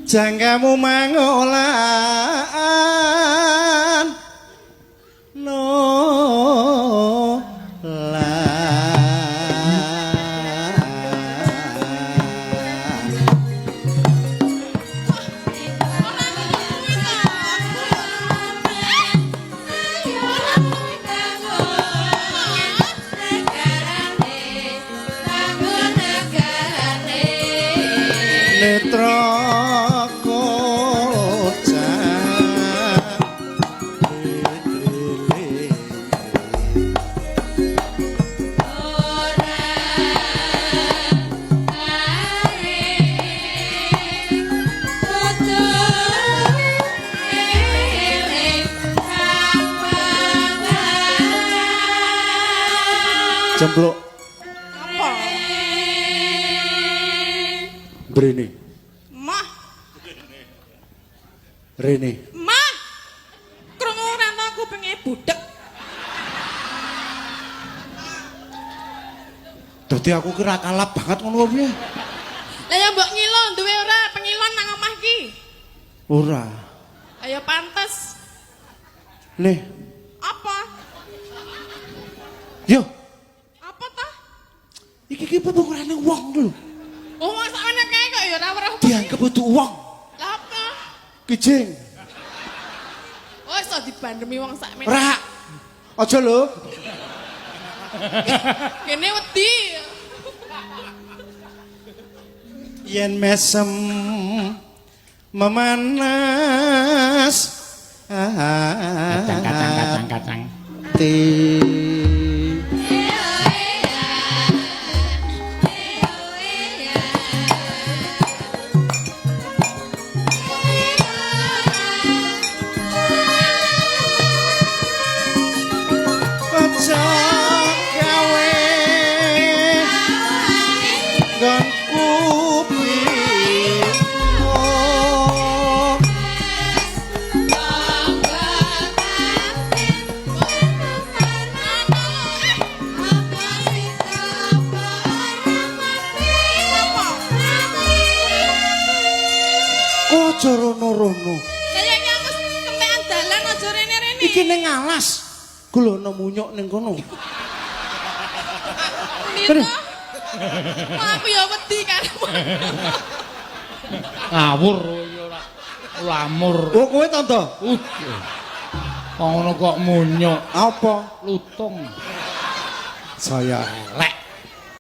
Jangkamu mangolan no netra kocak. Cempluk. Apa? Mrene. Mah, Rene. mah. Krungu ora to kupinge budhek. Dadi aku ki ra kalap banget ngono piye? Lah ya mbok ngilo duwe ora pengilon nang omah ki? Ora. Ayo pantes. Nih, Apa? yo, Apa toh? Iki ki pupurane wong lho. Oh, wong sakmene kae kok ya ora weruh. Dianggep kudu wong. Lah apa? Kijing. Oh, iso dibandemi wong sakmene. Ora. Aja lho. Kene wedi. Yen mesem memanas Kacang kacang kacang kacang. Ati. Aja gawe nggonku bingung. Kok aja rono-rono. Lah ya iki aku kentekan dalan aja rene-rene. Iki ning alas. Gulono munyuk ning kono. Endi to? Wah, aku ya wedi kan. Ngawur ya ora. Lamur. Oh, kowe tanda? Wong ngono kok munyuk Apa? Lutung. Saya Elek.